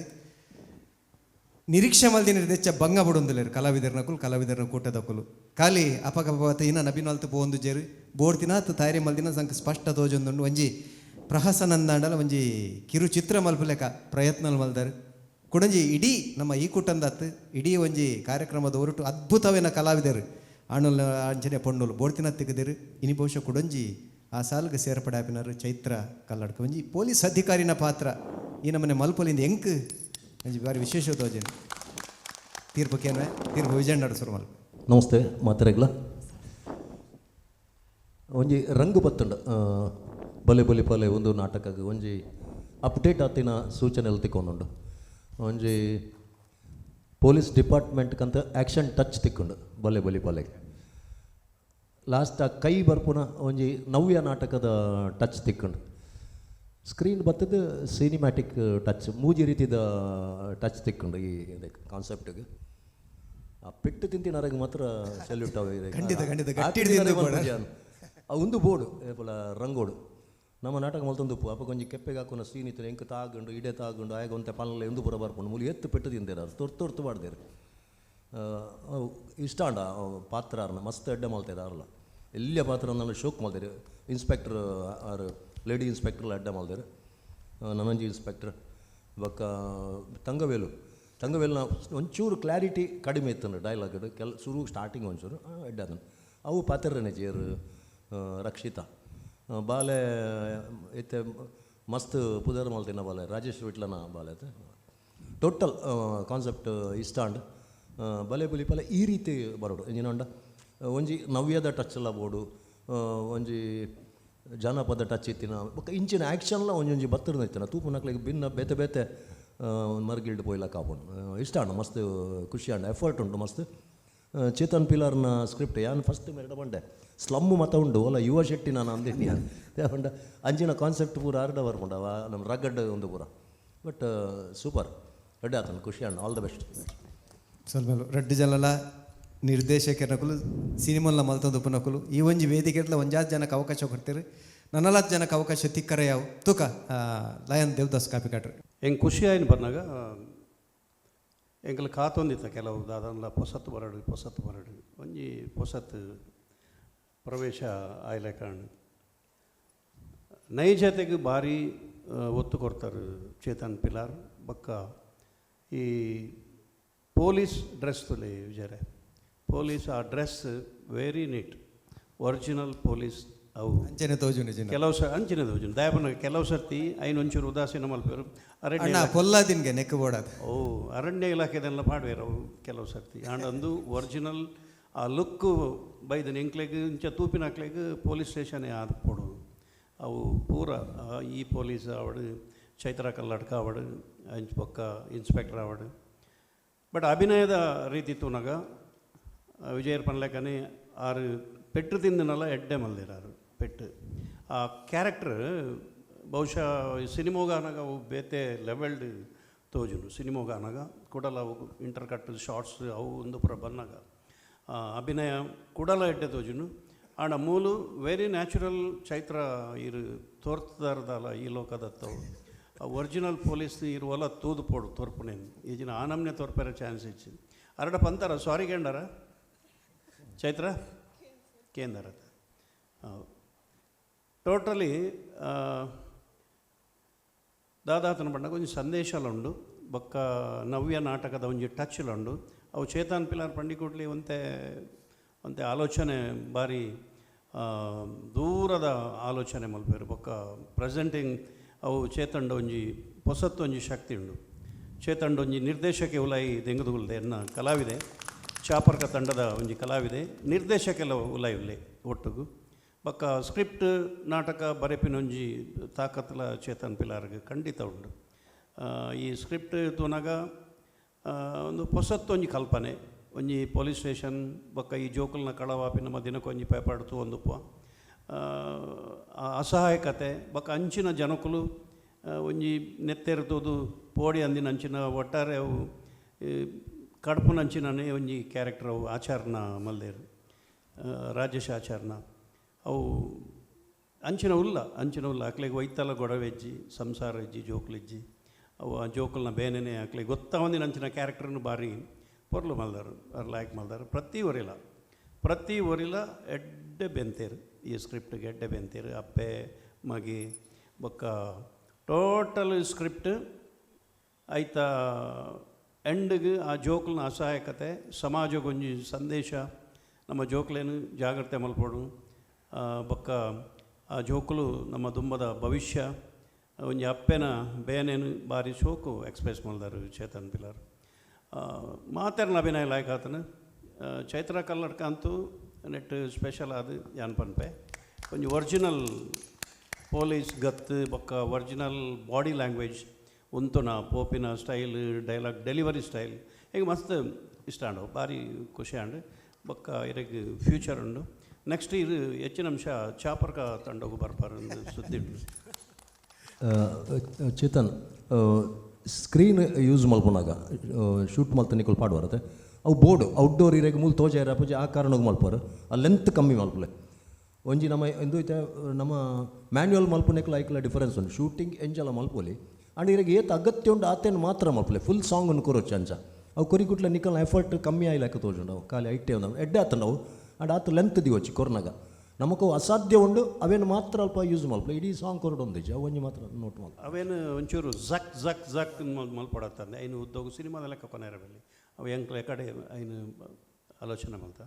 A: ನಿರೀಕ್ಷೆ ಮಲ್ದಿನ ದೆಚ್ಚ ಬಂಗ ಬುಡೊಂದುಲೇರು ಕಲಾವಿದರ್ನಕುಲು ಕಲಾವಿದರ್ನ ಕೂಟದಕುಲು ಖಾಲಿ ಅಪಕಪತ ಇನ್ನ ನಬಿನಲ್ತು ಪೋಂದು ಜೇರು ಬೋರ್ತಿನ ತಯಾರಿ ಮಲ್ದಿನ ಸಂಕ ಸ್ಪಷ್ಟ ತೋಜೊಂದುಂಡು ಒಂಜಿ ಪ್ರಹಸನಂದಾಂಡಲ ಒಂಜಿ ಕಿರು ಚಿತ್ರ ಮಲ್ಪುಲೆಕ ಪ್ರಯತ್ನ ಮಲ್ದಾರು. ಕುಡಂಜಿ ಇಡೀ ನಮ್ಮ ಈ ಕೂಟಂದತ್ತು ಇಡೀ ಒಂಜಿ ಕಾರ್ಯಕ್ರಮದ ಹೊರಟು ಅದ್ಭುತವೇನ ಕಲಾವಿದರು ಆಣುಲ್ ಅಂಚನೆ ಪೊಣ್ಣುಲು ಬೋರ್ತಿನ ತೆಗೆದಿರು. ಇನಿ ಬಹುಶಃ ಕುಡಂಜಿ ಆ ಸಾಲ್ಗೆ ಸೇರ್ಪಡೆ ಆಪಿನಾರು ಚೈತ್ರ ಕಲ್ಲಡ್ಕ ಒಂಜಿ ಪೊಲೀಸ್ ಅಧಿಕಾರಿನ ಪಾತ್ರ ಈ ನಮ್ಮನೆ ಮಲ್ಪೊಲಿಂದ ಎಂಕ್ ಒಂಜಿ ಬಾರಿ ವಿಶೇಷ ತೋಜನ್ ತೀರ್ಪು ಕೇನ್ವೆ ತೀರ್ಪು ವಿಜಯ ನಡಸರು ಮಲ್ಪ.
J: ನಮಸ್ತೆ ಮಾತೆರೆಗ್ಲ. ಒಂಜಿ ರಂಗು ಬತ್ತುಂಡು ಬಲೆ ಬಲಿ ಪಲೆ ಒಂದು ನಾಟಕ ಒಂಜಿ ಅಪ್ಡೇಟ್ ಆತಿನ ಸೂಚನೆ ತಿಕ್ಕೊಂದುಂಡು. ಒಂಜಿ ಪೊಲೀಸ್ ಡಿಪಾರ್ಟ್ಮೆಂಟ್ಕಂತ ಆ್ಯಕ್ಷನ್ ಟಚ್ ತಿಕ್ಕೊಂಡು ಬಲೆ ಬಲಿ ಪಲೆ. ಲಾಸ್ಟ್ ಆ ಕೈ ಬರ್ಪುನ ಒಂಜಿ ನವ್ಯ ನಾಟಕದ ಟಚ್ ತಿಕ್ಕೊಂಡು ಸ್ಕ್ರೀನ್ ಬತ್ತದ ಸಿನಿಮ್ಯಾಟಿಕ್ ಟಚ್ ಮೂಜಿ ರೀತಿದ ಟಚ್ ತಿಕ್ಕೊಂಡು ಈ ಕಾನ್ಸೆಪ್ಟಿಗೆ. ಆ ಪೆಟ್ಟು ತಿಂತಿನರಗೆ ಮಾತ್ರ ಸೆಲ್ಯೂಟ್.
A: ಖಂಡಿತ, ಖಂಡಿತ, ಗಟ್ಟಿ.
J: ಒಂದು ಬೋರ್ಡು ಏಪಲ ರಂಗೋಡು ನಮ್ಮ ನಾಟಕ ಮಲ್ತೊಂದು ಉಪ್ಪು ಅಪ್ಪ ಕೊಂಚ ಕೆಪ್ಪೆಗೆ ಹಾಕುನ ಸೀನ್ ಇತ್ತು ಎಂಕ್ ತಾಗುಂಡು ಇಡೆ ತಾಗುಂಡು ಆಯಗ ಒಂತೆ ಪಲ್ಲೆ ಒಂದು ಪೂರ ಬರ್ಪುಂಡು ಮೂಲು ಎತ್ತು ಪೆಟ್ಟು ತಿಂದೇರು ಅದು ತೊರ್ತು ತೊರ್ತು ಮಾಡ್ದೇರು. ಅವು ಇಷ್ಟ ಅಂಡ ಪಾತ್ರ ಅರ್ನ ಮಸ್ತ್ ಎಡ್ಡೆ ಮಲ್ತೇರು ಅರ್ಲ ಎಲ್ಲಿಯ ಪಾತ್ರ ನಾನು ಶೋಕ್ ಮಲ್ತೇರು. ಇನ್ಸ್ಪೆಕ್ಟರ್ ಆರು ಲೇಡಿ ಇನ್ಸ್ಪೆಕ್ಟರ್ ಅಡ್ಡ ಮಲ್ದೇರು, ನನಂಜಿ ಇನ್ಸ್ಪೆಕ್ಟರ್ ಬೊಕ್ಕ ತಂಗವೇಲು. ತಂಗವೇಲ್ನ ಒಂಚೂರು ಕ್ಲಾರಿಟಿ ಕಡಿಮೆ ಇತ್ತು ಡೈಲಾಗ್ ಕೆಲ ಶುರು ಸ್ಟಾರ್ಟಿಂಗ್ ಒಂಚೂರು ಎಡ್ಡೆ ಅದನ್ನು ಅವು ಪಾತ್ರನೇ ಚೇರು ರಕ್ಷಿತಾ ಬಾಲೆ ಇತ್ತೆ ಮಸ್ತ್ ಪುದರ್ ಮಲ್ತಿನ ಬಾಲೆ ರಾಜೇಶ್ ವಿಟ್ಲನ ಬಾಲೆ ಟೋಟಲ್ ಕಾನ್ಸೆಪ್ಟ್ ಇಷ್ಟ ಅಂಡ್ ಬಲೆ ಬುಲಿ ಪಲೆ ಈ ರೀತಿ ಬರೋಡು ಎಂಜಿನ ಒಂಜಿ ನವ್ಯದ ಟಚ್ ಎಲ್ಲ ಬೋಡು ಒಂಜಿ ಜಾನಪದ ಟಚ್ ಇತ್ತಿನ ಬೊಕ್ಕ ಇಂಚಿನ ಆ್ಯಕ್ಷನ್ಲ ಒಂಜೊಂಜಿ ಬತ್ತಿರ್ನ ಇತ್ತಿನ ತೂಪುನಕ್ಲೆಗ್ ಭಿನ್ನ ಬೇತೆ ಬೇತೆ ಮರ್ಗಿಲ್ಡ್ ಪೋಯ್ಲಕ್ಕ ಆಪುಂಡು. ಇಷ್ಟ ಅಂಡ್ ಮಸ್ತ್ ಖುಷಿ ಅಂಡ್ ಎಫರ್ಟ್ ಉಂಟು ಮಸ್ತ್. ಚೇತನ್ ಪಿಲಾರ್ನ ಸ್ಕ್ರಿಪ್ಟ್ ಯಾನ್ ಫಸ್ಟ್ ಮೇರೆ ಬಂಡೆ ಸ್ಲಮ್ ಮತ ಉಂಡು ಅಲ್ಲ ಯುವ ಶೆಟ್ಟಿ ನಾನು ಅಂದಿನಿ ಪಂಡ ಅಂಚಿನ ಕಾನ್ಸೆಪ್ಟ್ ಪೂರ ಆರ್ಡ ಬರ್ಪುಂಡು ಅವ ನಮ್ಮ ರಗಡ್ ಒಂದು ಪೂರ ಬಟ್ ಸೂಪರ್ ಎಡ್ಡೆ ಆತನ ಖುಷಿ ಅಂಡ್ ಆಲ್ the best.
A: ಸ್ವಲ್ಪ ರಡ್ಡು ಜನಲ ನಿರ್ದೇಶಕರನಕುಲು ಸಿನಿಮಲ್ಲ ಮಲ್ತೊಂದು ಉಪ್ಪನಕುಲು ಈ ಒಂಜಿ ವೇದಿಕೆಟ್ಲ ಒಂಜಾತ್ ಜನಕ್ಕೆ ಅವಕಾಶ ಕೊಡ್ತೀರಿ ನನಲಾತ್ ಜನಕ್ಕೆ ಅವಕಾಶ ತಿಕ್ಕರೆ ಯಾವ ತೂಕ ಲಯನ್ ದೇವದಾಸ್ ಕಾಪಿ ಕಾಟ್ರಿ.
K: ಹೆಂಗೆ ಖುಷಿ ಆಯ್ತು ಬಂದಾಗ ಎಂಕಲ್ ಕಾತೊಂದಿತ್ತ ಕೆಲವು ದಾದನ್ಲ ಪೊಸತ್ತು ಬರಡು ಪೊಸತ್ತು ಬರಡು ಒಂಜಿ ಪೊಸತ್ತು ಪ್ರವೇಶ ಆಯ್ಲೆ ಕಾರಣ. ನೈಜತೆಗೆ ಭಾರಿ ಒತ್ತು ಕೊಡ್ತಾರೆ ಚೇತನ್ ಪಿಲಾರ್. ಬೊಕ್ಕ ಈ ಪೊಲೀಸ್ ಡ್ರೆಸ್ ತುಲೆ ವಿಜಯರೇ, ಪೊಲೀಸ್ ಆ dress very neat, original police ಅವು.
A: ಅಂಚನೆ ತೋಜುಂಡು ಜಿನ.
K: ಕೆಲವು ಸ ಅಂಚಿನ ತೋಜುಂಡು ದಯಪನ ಕೆಲವು ಸರ್ತಿ ಐನ್ ಒಂಚೂರು ಉದಾಸೀನ ಮಲ್ಪೇರು ಅರಣ್ಯ
A: ಅಣ್ಣ ಪೊಲ್ಲಾದಿನ್ಗೆ ನೆಕ್ ಬೋಡಾದ.
K: ಓ ಅರಣ್ಯ ಇಲಾಖೆದೆಲ್ಲ ಪಾಡ್ವೇರು ಅವು ಕೆಲವು ಸರ್ತಿ. ಆಂಡ ಅಂದು ಒರಿಜಿನಲ್ ಆ ಲುಕ್ ಬೈದನ್ ಎಂಕ್ಲೆಗ್ ಇಂಚ ತೂಪಿನಕ್ಲೆಗ್ ಪೊಲೀಸ್ ಸ್ಟೇಷನ್ ಆದ್ ಪೋಡು. ಅವು ಪೂರ ಈ ಪೊಲೀಸ್ ಆವಡ್, ಚೈತ್ರ ಕಲ್ಲಡ್ಕ ಆವಡ್, ಅಂಚ ಬೊಕ್ಕ ಇನ್ಸ್ಪೆಕ್ಟರ್ ಆವಡ್. ಬಟ್ ಅಭಿನಯದ ರೀತಿ ತೂನಗ ವಿಜಯರ್ ಪನ್ಲೆಕನೆ ಆರು ಪೆಟ್ಟು ತಿಂದನಲ್ಲ ಎಡ್ಡೆ ಮಲ್ದಿರಾರು ಪೆಟ್ಟು. ಆ ಕ್ಯಾರೆಕ್ಟರ್ ಬಹುಶಃ ಸಿನಿಮೋಗಾನಾಗ ಅವು ಬೇತೆ ಲೆವೆಲ್ಡ್ ತೋಜುಂಡು. ಸಿನಿಮೋಗಾನಾಗ ಕುಡಲ ಅವು ಇಂಟರ್ ಕಟ್ ಶಾರ್ಟ್ಸ್ ಅವು ಒಂದು ಪೂರ ಬನ್ನಾಗ ಅಭಿನಯ ಕುಡಲ ಎಡ್ಡೆ ತೋಜುಂಡು. ಆಂಡ ಮೂಲು ವೆರಿ ನ್ಯಾಚುರಲ್ ಚೈತ್ರ ಇರು ತೋರ್ತದಾರದಲ್ಲ ಈ ಲೋಕದತ್ತವು. ಆ ಒರಿಜಿನಲ್ ಪೊಲೀಸ್ ಇರುವಲ್ಲ ತೂದು ಪೋಡು ತೋರ್ಪುನೇನು ಈ ಜಿನ ಆನಮ್ನೆ ತೋರ್ಪೆರ ಚಾನ್ಸ್ ಇಚ್ಚು. ಅರಡ ಪಂತಾರ ಸಾರಿ ಕೇಂಡಾರ ಚೈತ್ರ ಕೇಂದ್ರ ಟೋಟಲಿ ದಾದಾತನ ಬಣ್ಣಗ ಒಂಜಿ ಸಂದೇಶಲ ಉಂಡು, ಬೊಕ್ಕ ನವ್ಯ ನಾಟಕದ ಒಂಜಿ ಟಚ್ಲ ಉಂಡು. ಅವು ಚೇತನ್ ಪಿಲಾರ್ ಪಂಡಿಕೂಡ್ಲಿ ಒಂತೆ ಒಂತೆ ಆಲೋಚನೆ ಬಾರಿ ದೂರದ ಆಲೋಚನೆ ಮಲ್ಪೇರು. ಬೊಕ್ಕ ಪ್ರೆಸೆಂಟಿಂಗ್ ಅವು ಚೇತಂಡ ಒಂಜಿ ಪೊಸತ್ತು ಒಂಜಿ ಶಕ್ತಿ ಉಂಡು. ಚೇತಂಡ ಒಂಜಿ ನಿರ್ದೇಶಕ ಉಲಾಯಿ ದೆಂಗದುಗುಲ್ದೆ ಎನ್ನ ಕಲಾವಿದೆ, ಚಾಪರ್ಕ ತಂಡದ ಒಂಜಿ ಕಲಾವಿದೆ, ನಿರ್ದೇಶಕೆಲ್ಲ ಉಲಾಯಿ ಉಲ್ಲೆ ಒಟ್ಟುಗು. ಬೊಕ್ಕ ಸ್ಕ್ರಿಪ್ಟ್ ನಾಟಕ ಬರೆಪಿನೊಂಜಿ ತಾಕತ್ಲ ಚೇತನ್ ಪಿಲಾರ್ಗ್ ಖಂಡಿತ ಉಂಡು. ಈ ಸ್ಕ್ರಿಪ್ಟ್ ತೂನಗ ಒಂದು ಪೊಸತ್ತು ಒಂಜಿ ಕಲ್ಪನೆ, ಒಂಜಿ ಪೊಲೀಸ್ ಸ್ಟೇಷನ್ ಬೊಕ್ಕ ಈ ಜೋಕುಲ್ನ ಕಳವಾಪಿ ನಮ್ಮ ದಿನಕ್ಕೊಂಜಿ ಪೇಪರ್ ತೂವೊಂದುಪ್ಪ ಅಸಹಾಯಕತೆ ಬೊಕ್ಕ ಅಂಚಿನ ಜನಕುಲು ಒಂಜಿ ನೆತ್ತೆರ್ ತೂದು ಪೋಡಿ ಅಂದಿನ ಅಂಚಿನ ಒಟ್ಟಾರೆ ಅವು ಕಡ್ಪುನಂಚಿನನೇ ಒಂಜಿ ಕ್ಯಾರೆಕ್ಟರ್ ಅವು ಆಚಾರನ ಮಲ್ದೇರು ರಾಜೇಶ್ ಆಚಾರನ ಅವು ಅಂಚಿನ ಉಲ್ಲ ಅಂಚಿನ ಉಲ್ಲ ಅಕ್ಲೆಗ್ ಒಯ್ತಲ ಗೊಡವೆಜ್ಜಿ ಸಂಸಾರ ಇಜ್ಜಿ ಜೋಕುಲಿಜ್ಜಿ ಅವು ಆ ಜೋಕುಲ್ನ ಬೇನೆನೆ ಅಕ್ಲೆಗ್ ಗೊತ್ತಾವಂದಿನ ಅಂಚಿನ ಕ್ಯಾರೆಕ್ಟರ್ನು ಬಾರಿ ಪೊರ್ಲು ಮಲ್ದಾರು ಅವ್ರು ಲಾಯ್ಕ್ ಮಲ್ದಾರು. ಪ್ರತಿ ಒರಿಲ ಪ್ರತಿ ಒರಿಲ ಎಡ್ಡೆ ಬೆಂತೇರು ಈ ಸ್ಕ್ರಿಪ್ಟ್ಗೆ ಎಡ್ಡೆ ಬೆಂತೇರು ಅಪ್ಪೆ ಮಗಿ ಬೊಕ್ಕ ಟೋಟಲ್ ಸ್ಕ್ರಿಪ್ಟ್ ಐತ ಎಂಡ್ಗ್ ಆ ಜೋಕುಲ್ನ ಅಸಹಾಯಕತೆ ಸಮಾಜಗೊಂಜಿ ಸಂದೇಶ ನಮ್ಮ ಜೋಕ್ಲೇನು ಜಾಗ್ರತೆ ಮಲ್ಪೊಡು ಬೊಕ್ಕ ಆ ಜೋಕುಲು ನಮ್ಮ ದುಂಬದ ಭವಿಷ್ಯ ಒಂಜಿ ಅಪ್ಪೆನ ಬೇನೇನು ಬಾರಿ ಶೋಕು ಎಕ್ಸ್ಪ್ರೆಸ್ ಮಲ್ದಾರು ಚೇತನ್ ಪಿಲಾರ್. ಮಾತೆರ್ನ ಅಭಿನಯ ಲಾಯ್ಕ್ ಆತನ ಚೈತ್ರ ಕಲ್ಲಡ್ಕ ಅಂತೂ ನೆಟ್ ಸ್ಪೆಷಲ್ ಆದ್ ಯಾನ್ ಪನ್ಪೆ ಒಂಜಿ ಒರಿಜಿನಲ್ ಪೊಲೀಸ್ ಗತ್ತು ಬೊಕ್ಕ ಒರಿಜಿನಲ್ ಬಾಡಿ ಲ್ಯಾಂಗ್ವೇಜ್ ಉಂತುನ ಪೋಪಿನ ಸ್ಟೈಲ್ ಡೈಲಾಗ್ ಡೆಲಿವರಿ ಸ್ಟೈಲ್ ಈಗ ಮಸ್ತ್ ಇಷ್ಟ ಆಂಡ್ ಭಾರಿ ಖುಷಿ ಆಂಡ್ ಬೊಕ್ಕ ಇರೆಗ್ ಫ್ಯೂಚರ್ ಉಂಡು. ನೆಕ್ಸ್ಟ್ ಇದು ಹೆಚ್ಚಿನ ಅಂಶ ಚಾಪರ್ಕ ತಂಡಗು ಬರ್ಪಾರ ಸುದ್ದಿ ಉಂಡು.
J: ಚೇತನ್ ಸ್ಕ್ರೀನ್ ಯೂಸ್ ಮಲ್ಪುನಾಗ ಶೂಟ್ ಮಲ್ತ ನಿಕುಲು ಪಾಡುವರತೆ ಅವು ಬೋರ್ಡ್ ಔಟ್ಡೋರ್ ಇರೆಗ್ ಮೂಲು ತೋಜಾರ ಪೂಜೆ ಆ ಕಾರಣಕ್ಕೆ ಮಲ್ಪರು ಆ ಲೆಂತ್ ಕಮ್ಮಿ ಮಲ್ಪಲೆ ಒಂಜಿ ನಮ್ಮ ಇಂದು ಇತ್ತೆ ನಮ್ಮ ಮ್ಯಾನ್ಯುವಲ್ ಮಲ್ಪುನೆಕ್ಲ ಐಕ್ಲ ಡಿಫರೆನ್ಸ್ ಉಂಡು. ಶೂಟಿಂಗ್ ಎಂಜಲ ಮಲ್ಪೊಲಿ ಆಂಡ್ ಇರೆಗ್ ಏತ್ ಅಗತ್ಯ ಉಂಡು ಆತೇನು ಮಾತ್ರ ಮಲ್ಪಲೆ ಫುಲ್ ಸಾಂಗ್ ಅನ್ನು ಕೊರೊಚ್ಚು ಅಂಚ ಅವು ಕೊರಿಕುಟ್ಲ ನಿಕಲ್ನ ಎಫರ್ಟ್ ಕಮ್ಮಿ ಆಯ್ಲಾಕ ತೋಜುಂಡು ಅವು ಖಾಲಿ ಐಟೆ ಉಂಡು ಎಡ್ಡೆ ಆತಂಡು ಅವು ಆಂಡ್ ಆತು ಲೆಂತ್ ದಿವೊಚ್ಚಿ ಕೊರ್ನಗ ನಮಕು ಅಸಾಧ್ಯ ಉಂಡು ಅವೇನು ಮಾತ್ರ ಅಲ್ಪ ಯೂಸ್ ಮಲ್ಪಲೆ ಇಡೀ ಸಾಂಗ್ ಕೊರಡು ಒಂದಿಜ್ಜಿ ಅವು ಒಂಜಿ ಮಾತ್ರ ನೋಟ್ ಮಲ್ಪ
K: ಅವೇನು ಒಂಚೂರು ಝಕ್ ಝಕ್ ಝಕ್ ಮಲ್ಪಡತ್ತಂದೆ ಐನು ಉದ್ಯೋಗ ಸಿನಿಮಾದ ಲೆಕ್ಕ ಕೊನೆರ ಬೆಲ್ಲಿ ಅವು ಎಂಕ್ಲೆ ಕಡೆ ಐನು ಆಲೋಚನೆ ಮಲ್ತ.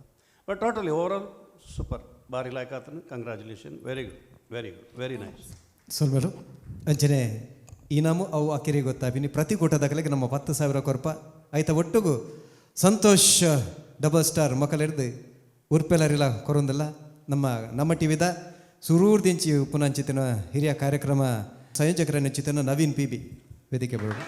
K: ಬಟ್ ಟೋಟಲಿ ಓವರಾಲ್ ಸೂಪರ್ ಭಾರಿ ಲಾಯ್ಕ್ ಆತನು. Congratulation, very good very good very nice.
A: ಸೊಲ್ಮೆಲು ಅಂಚನೆ ಇನಾಮು ಅವು ಅಕಿರಿ ಗೊತ್ತಾಪಿನಿ ಪ್ರತಿ ಕೂಟದಾಗಲಿಗೆ ನಮ್ಮ 10,000 ಕೊರ್ಪ ಆಯ್ತ ಒಟ್ಟುಗು ಸಂತೋಷ್ ಡಬಲ್ ಸ್ಟಾರ್ ಮಕ್ಕಳಿರ್ದು ಉರ್ಪೆಲರಿಲ ಕೊರೊಂದಲ್ಲ ನಮ್ಮ ನಮ್ಮ ಟಿವಿದ ಸುರೂರ್ ದಿಂಚಿ ಉಪ್ಪುನಂಚಿತನ ಹಿರಿಯ ಕಾರ್ಯಕ್ರಮ ಸಂಯೋಜಕರ ನೆಚ್ಚಿತನ ನವೀನ್ ಪಿ ಬಿ ವೇದಿಕೆ ಬರೋದು.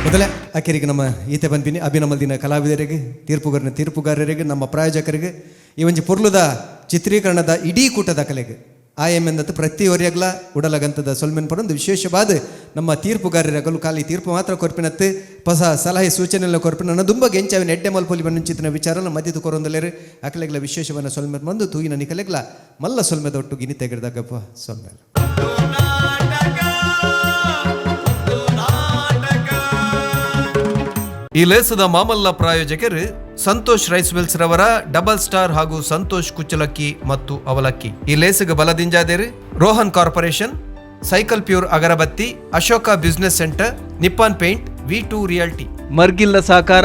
A: ಮೊದಲೇ ಅಕೆರಿಗೆ ನಮ್ಮ ಈತೆ ಬಂದಿನಿ ಅಭಿನಮಲ್ದಿನ ಕಲಾವಿದರಿಗೆ ತೀರ್ಪುಗಾರನ ತೀರ್ಪುಗಾರರಿಗೆ ನಮ್ಮ ಪ್ರಾಯೋಜಕರಿಗೆ ಈ ಒಂಜಿ ಪೊರ್ಲುದ ಚಿತ್ರೀಕರಣದ ಇಡೀ ಕೂಟದ ಕಲೆಗೆ ಆಯಮ್ಮೆಂದತ್ತು ಪ್ರತಿ ಒರಿಯಗ್ಲ ಉಡಲಗಂತದ ಸೊಲ್ಮೆನ್ ಪಡೊಂದು ವಿಶೇಷವಾದ ನಮ್ಮ ತೀರ್ಪುಗಾರರಗಲು ಖಾಲಿ ತೀರ್ಪು ಮಾತ್ರ ಕೊರ್ಪಿನತ್ತು ಹೊಸ ಸಲಹೆ ಸೂಚನೆಲ್ಲ ಕೊರ್ಪಿನ ನನ್ನ ದುಂಬ ಗೆಂಚವಿನ ಎಡ್ಡೆ ಮಲ್ಪೊಲಿ ಬಂಚಿತ್ತಿನ ವಿಚಾರನ ಮಧ್ಯದ ಕೊರೊಂದಲೇರು ಅಕಲೆಗ್ಲ ವಿಶೇಷವನ್ನ ಸೊಲ್ಮೆನ್ ಬಂದು ತೂಗಿನ ನಿಕಲೆಗ್ಲ ಮಲ್ಲ ಸೊಲ್ಮೆದೊಟ್ಟು ಗಿನಿ ತೆಗೆದಾಗಪ್ಪ ಸೊಲ್ಮೆಲ್.
L: ಈ ಲೇಸದ ಮಾಮಲ್ಲ ಪ್ರಾಯೋಜಕರು ಸಂತೋಷ್ ರೈಸ್ ಮಿಲ್ಸ್ ರವರ ಡಬಲ್ ಸ್ಟಾರ್ ಹಾಗೂ ಸಂತೋಷ್ ಕುಚ್ಚಲಕ್ಕಿ ಮತ್ತು ಅವಲಕ್ಕಿ. ಈ ಲೇಸಿಗೆ ಬಲದಿಂಜಾದೇರು ರೋಹನ್ ಕಾರ್ಪೊರೇಷನ್, ಸೈಕಲ್ ಪ್ಯೂರ್ ಅಗರಬತ್ತಿ, ಅಶೋಕ business centre, Nippon paint, V2 realty. ಮರ್ಗಿಲ್ಲ ಸಹಕಾರ.